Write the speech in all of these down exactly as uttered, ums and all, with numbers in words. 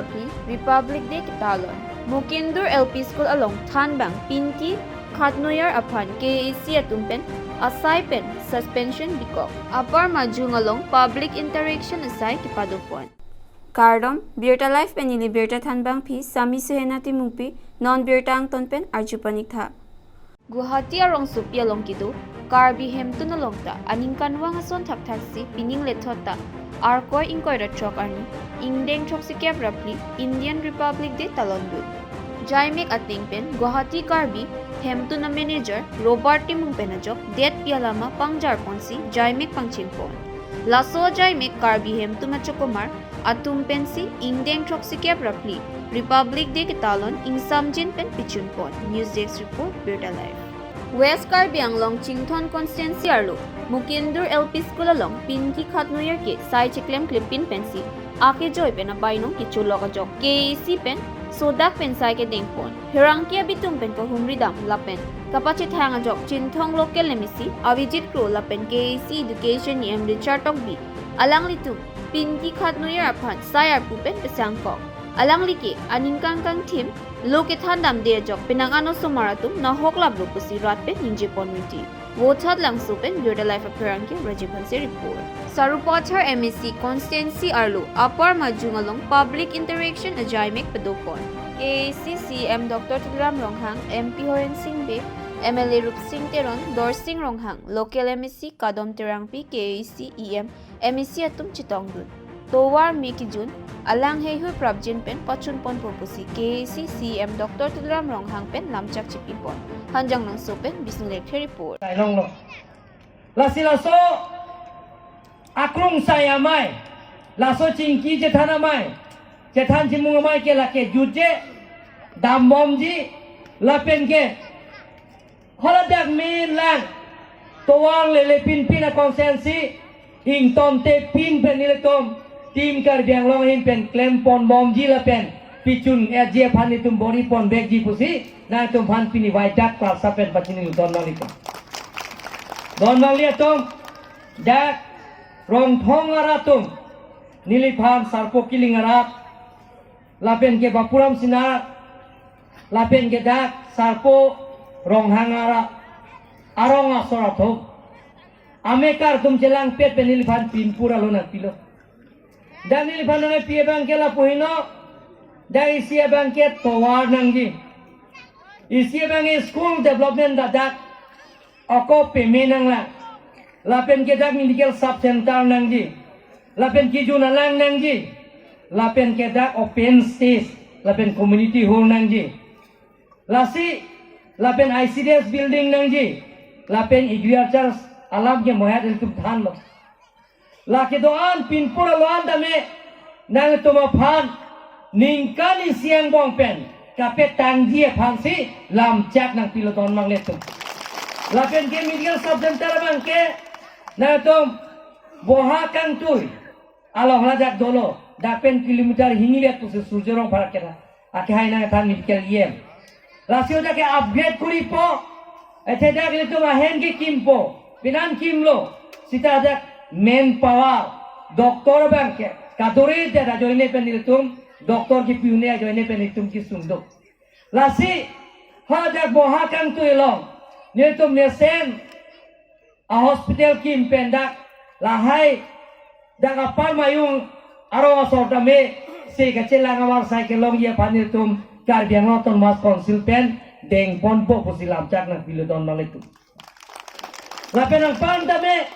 Phli Republic Day ketalon. Mukindur L P School along thanbang Pinki Khatnoyar aphan K A A C atum pen asai pen suspension bikok. Upper Majung along public interaction asai kepadopon. Kardom, Birta Live pen neli birta thanbangpi Sami Suhena Timungpi, non birta angton pen arju paniktha. Guwahati arongsopi along kedo Karbi Hemtun along ta aningkanvang ason thakthaksi pining lethot ta Arkoi ingkoi ra throk arni, ingdeng throksikep ra phli Indian Republic Day talondun. Jaimek ateng pen Guwahati Karbi Hemtun a manager Robert Timung pen ajok detpi alama pangjarponsi jaimek pangchengpon. Laso jaimek Karbi Hemtun achokomar atum pensi ingdeng throksikep ra phli Republic Day ketalon ingsamjin pen pichunpon. News Desk Report, Birta Live. West Karbi Anglong Chinthong Constituency arlo Mukindur L P School along Pinki Khatnoyar ke sai chiklem klippin pensi akejoi pen abainong kecholok ajok K A A C pen sodak pen sai kedengpon. Pherangke abitung pen kahumri dam lapen kapachethang ajok Chinthong Local M A C Avijit Kro lapen K A A C Education E M Richard Tokbi alanglitum Pinki Khatnoyar aphan sai arpu pen pesangkok. Alangli ke aningkang kangthim lo kethan damde ajok penang anosomar atum nahok laplo pusi rat pen ningjeponriti. Vothatlangso pen Birta Live apherangke Rajiv Hanse report. Sarupathar M A C constituency arlo Upper Majung along public interaction ajaimek padopon. K A A C C E M Doctor Tuliram Ronghang, M P Horen Sing Bey, M L A Rupsing Teron, Dorsing Ronghang, Local M A C Kadom Terangpi, K A A C E M, M A C atum chetongdun. Tovar me kejun alang heihui prapjin pen pachunponpo pusi K A A C C E M Doctor Tuliram Ronghang pen lamchak chipipon. Hanjanglangso pen Bisnu Lekthe report. Kailonglo. Lasi laso akrung sai amei, laso chingki chethan amei, chethan chimung amei ke lake jutje, dambomji, lapen ke haladak me lang tovar lele pinpin a constituency ingtonte pin pen nelitum Team Karbi Anglong ahin pen klemponbomji lapen pichun etji aphan nelitum bor-iponvekji pusi nangtum aphan pini vaidak klasa pen pachini donmangli atum. Donmangli atum, dak Rongthong arat atum, neliphan sarpo Killing arat, lapen ke Bapuram Singnar, lapen ke dak sarpo Ronghang arat, arong asor atum, amekar atum chelangpet pen neliphan pinpur alo nangpilo. Dak neliphan nangpi abang ke lapu heno, dak isi abang ke tovar nangji, isi abang ke school development dadak ako peme nanglang, lapen ke dak medical sub center nangji, lapen kejun alang nangji, lapen ke dak open stage, lapen community hall nangji, lasi lapen I C D S building nangji, lapen agriculture alam ke mohet ilitum thanlo. Lake do-an pinpur alo-an tame nangtum aphan ningkan isi angbong pen kapetangji aphansi lamchak nangpilo donmangli atum. Lapen ke medical sub center abang ke nangtum Boha Kangtui along lajak dolo, dak pen kilometer hini liat pusi Surjya Rongphar akehai nangthan medical E M. Lasi dak ke upgrade kuripo, ethe dak ilitum ahem kekimpo, penan kimlo, seta dak manpower, doctor abang ke kaduri dak ajoine pen ilitum, doctor kepi-un ajoine pen ilitum kesung do. Lasi hadak Boha Kangtui along nelitum mesen a hospital kim pen dak lahai dak Upper Majung arong asor tame se kachelang avarsai kelongji aphan nelitum Karbi Anglong Autonomous Council pen dengponpo pusi lamchak nangpilo donmangli atum. Lapen anpar tame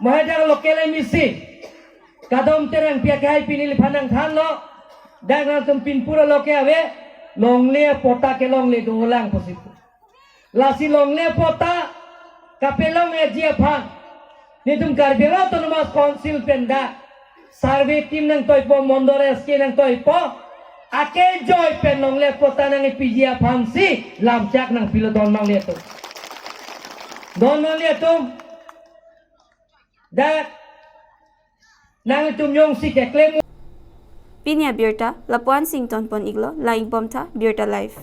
mohet dak local M A C Kadom Terangpi akehai pini neliphan nangthanlo, dak nangtum pinpur alo ke ave, longle patta ke longle dolang pusi. Lasi longle patta kapelong etji aphan nelitum Karbi Anglong Autonomous Council pen dak survey team nangtoipo, Mondol S K nangtoipo, akejoi pen longle patta nangkepiji aphansi lamchak nangpilo donmangli atum. Donmangli atum, dak nangtum jongsi keklem. Pini abirta lapu-ansi ingtonpon-iklo, lang-ikbomtha, Birta Live.